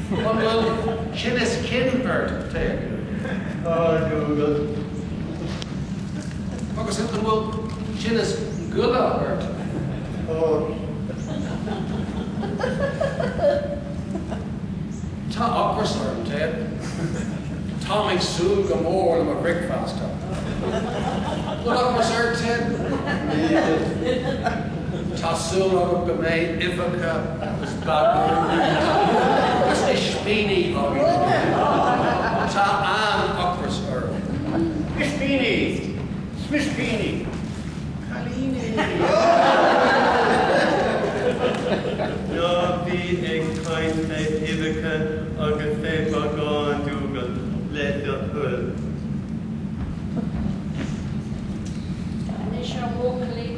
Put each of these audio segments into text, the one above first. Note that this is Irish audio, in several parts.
An bhfuil tinneas cinn ort, Ted? Tá, a Dougal. Agus an bhfuil tinneas goile ort? Tá. Tá ocras orm, Ted. Táim ag súil go mór le mo bhricfeasta. Bhfuil ocras ort, Ted? Níl. Tá súil agam go mbeidh uibheacha agus bagún agus ispíní againn inniu. Tá an-ocras orm. Ispíní! Smispíní! Cailíní! Ná bí ag caint fé uibheacha agus fé bhagán, Dougal, le do thoil. Anois a bhuachaillí,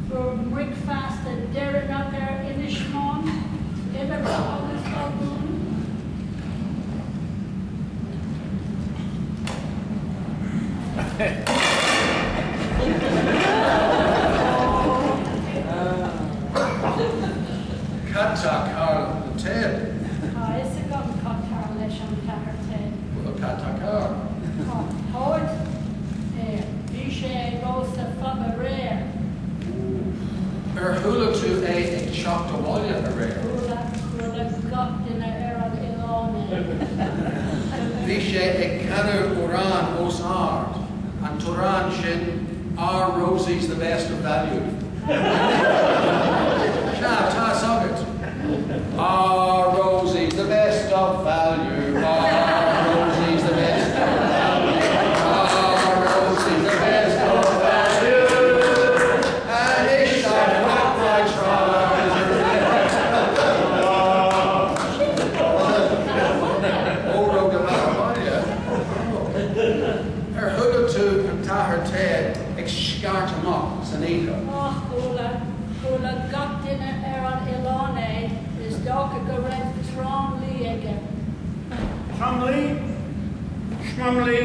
bhur mbricfeasta deireanach ar Inis Meáin, uibheacha agus bagún. Cad tá cearr le Ted? Tá a fhios agam cad tá cearr leis an tAthair Ted. Bhuel, cad tá cearr? Tá toit air. Bhí sé ag ól sa phub aréir. Ar chuala tú é ag teacht abhaile aréir? Chuala, chuala gach duine ar an oileán é. Bhí sé ag canadh amhrán os ard, an t-amhrán sin 'Our Rosie's the best of value'. Sea, tá a fhios agat. Our Rosie's the best of value, our Rosie's the best of value, our Rosie's the best of value. Anois I've packed my trousers. Ó raibh go maith abhaile. Ar chuala tú an tAthair Ted ag scairt amach san oíche? Ach chuala, chuala gach duine ar an oileán é, is dócha go raibh tromluí aige. Tromluí, Schmomluí,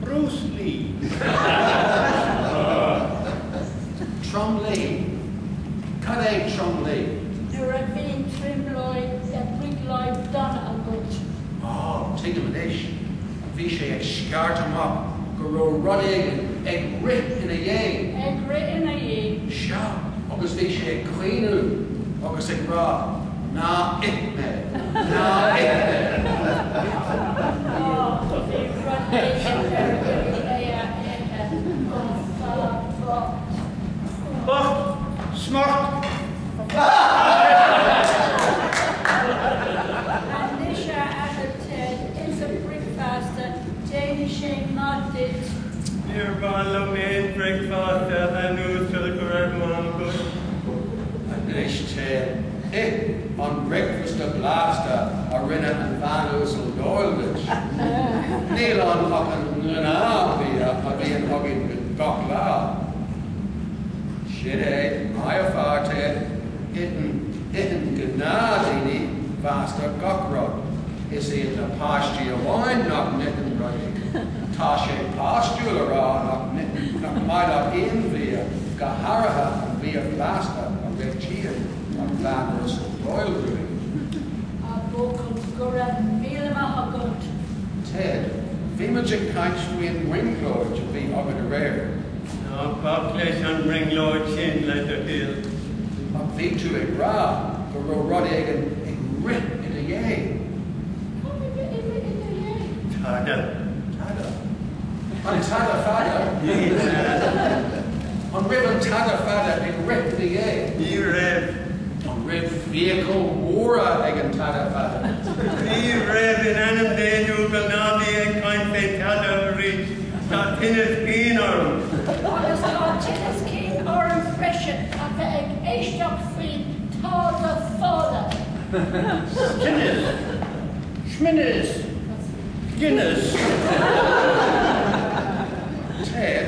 Bruce Lee. Tromluí? Cad é tromluí? Nuair a bhíonn trioblóid, brioblóid dona agat. Á, tuigim anois. Bhí sé ag scairt amach go raibh rud éigin ag rith ina dhiaidh. Ag rith ina dhiaidh. Sea, agus bhí sé ag caoineadh agus ag rá, 'Ná ith mé! Ná ith mé! Á, bhí rud éigin ar iarraidh é a ithe, an fear bocht. Bocht, smart. Anois a Athair Ted, ith do bhricfeasta, déanfaidh sé maith duit. Níor mhaith liom aon bhricfeasta a uasail, go raibh maith agat. Anois Ted, ith an bricfeasta blasta a rinne an bhean uasal Doyle duit. Níl ann ach an gnáthbhia a bhíonn againn gach lá. Sin é, maith an fear Ted, itheann, itheann gnáthdhaoine fásta gach rud. Is iad na páistí amháin nach n-itheann rudaí. Tá sé páistiúil a rá nach n-itheann, nach maith leat aon bhia, go háirithe an bia blasta a réitíonn an bhean uasal Doyle dúinn. A bhuachaill, go raibh míle maith agat. Ted, bhí muid ag caint faoin mbrionglóid a bhí agat aréir. Ná bac leis an mbrionglóid sin, le do thoil. Ach bhí tú ag rá go raibh rud éigin ag rith i do dhiaidh. Cad a bhí ag rith i do dhiaidh? Tada. Tada. An tada fada? An raibh an tada fada ag rith i do dhiaidh? Ní raibh. An raibh fiacail mhóra ag an tada fada? Ní raibh, in ainm Dé Dougal ná bí ag caint fé tada arís. Tá tinneas cinn orm. Agus tá tinneas cinn orm freisin a bheith ag éisteacht faoin tada fada. Tinneas. Sminneas. Guinness. Ted,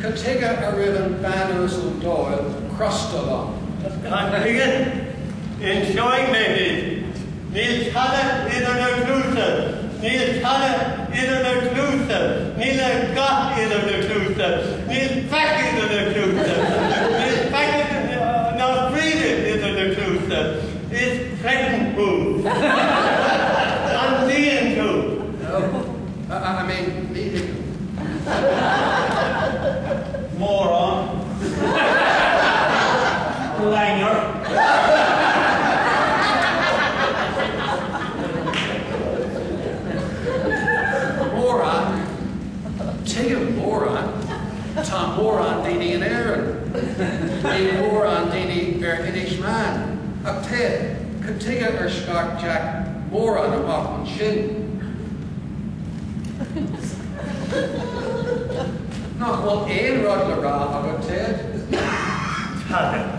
Cad tuige a raibh an Bhean Uasal Doyle crosta liom? Cad chuige? Inseoidh mé duit. Níl tada idir na cluasa. Níl tada idir na cluasa. Níl a dhath idir na cluasa. Níl faic idir na cluasa. Níl faic ná fríde idir na cluasa. Is cretin thú. An dtuigeann tú? No. I mean, ní thuigim. Mórán. Langer. Mórán. Tuigim mórán. Tá mórán daoine in Éirinn. Níl mórán daoine ar Inis Meáin. Ach Ted, cad tuige ar scairt Jack mórán amach ansin? Nach bhfuil aon rud le rá agat, Ted? Tada.